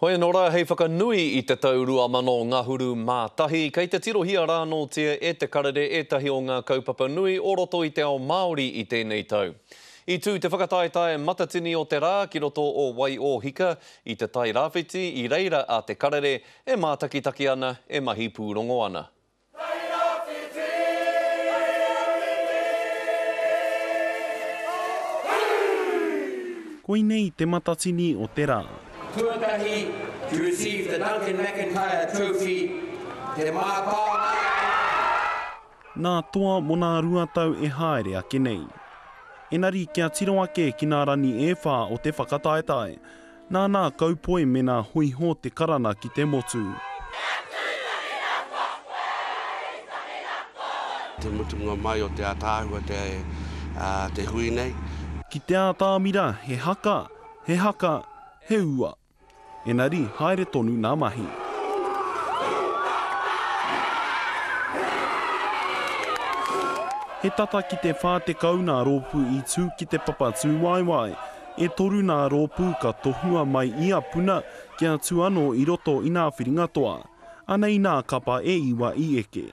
Hoi anō rā, hei whakanui i te tau 2000 ngahuru mā tahi, kei te tirohia rānōtia e Te Karere ētahi o ngā kaupapa nui o roto i te ao Māori i tēnei tau. I tū te whakataetae matatini o te rā ki roto o Waiōhika i Te Tai Rāwhiti, i reira a Te Karere e mātakitaki ana, e mahi pūrongo ana. Koinei te matatini o te rā. Tuatahi, to receive the Duncan McIntyre Trophy, Te Mātāwai. Nā toa mo nā ruatau e haere ake nei. Enari kia tiro ake ki nā rani e whā o te whakataetae. Nā nā kaupoi me nā hoiho te karana ki te motu. Te mutunga mai o te ataahua te te hui nei. Ki te ātamira he haka, he haka, he ua. Enari haere tonu nā mahi. He tata ki te 40 nā rōpū i tū ki te papa tūwaewae. E toru nā rōpū ka tohua mai ia puna kia tū anō i roto i nā whiringa toa. Anei nā kapa e iwa i eke.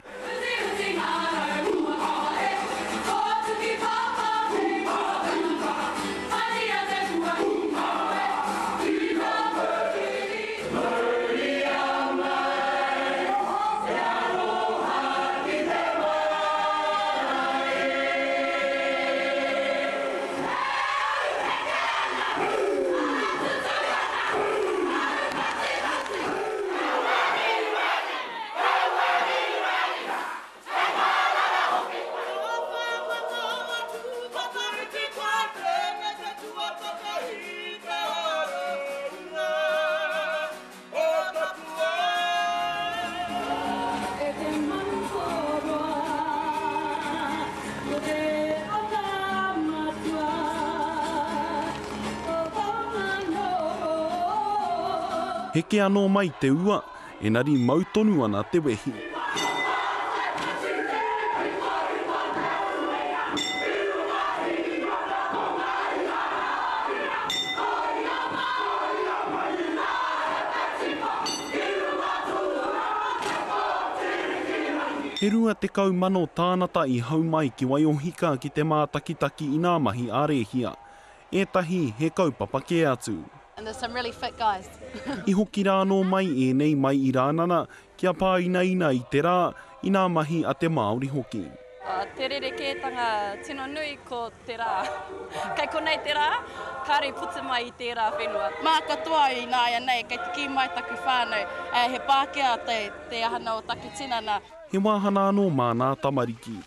Heke anō mai te ua, engari mau tonu ana te wehi. He 20,000 tānata i hau mai ki Waiohika ki te mātakitaki i nā mahi a Rēhia. Ētahi he kaupapa kē atu. And there's some really fit guys. I hoki rā anō mai ēnei mai i Rānana kia pāinaina i te rā, i nā mahi a te Māori hoki. Te rerekētanga tino nui ko te rā. Kei konei te rā, kāre i puta mai i tērā whenua. Mā katoa ināianei, kei te kī mai taku whānau, he Pākehā te ahana o taku tinana. He wāhana anō mā nā tamariki.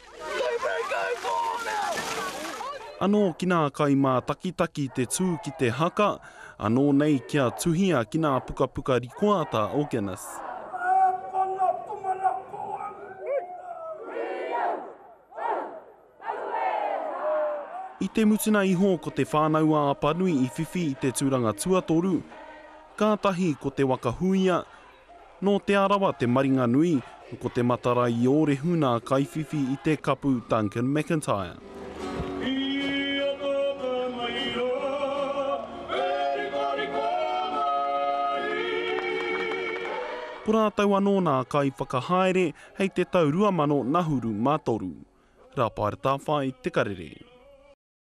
Anō ki nā kaimātakitaki te tū ki te haka, anō nei kia tuhia ki nā pukapuka rikoata o Guinness. I te mutuna iho ko Te Whānau-a-Apanui i whiwhi i te tūranga tuatoru, kātahi ko Te Waka Huia, nō Te Arawa te maringa nui, ko Te Matara-i-Ōrehu nā kaiwhiwhi i te kapu Duncan McIntyre. Ko rātou anō nā kaiwhakahaere hei te tau 2023. Rāpaera Tāwhai, Te Karere.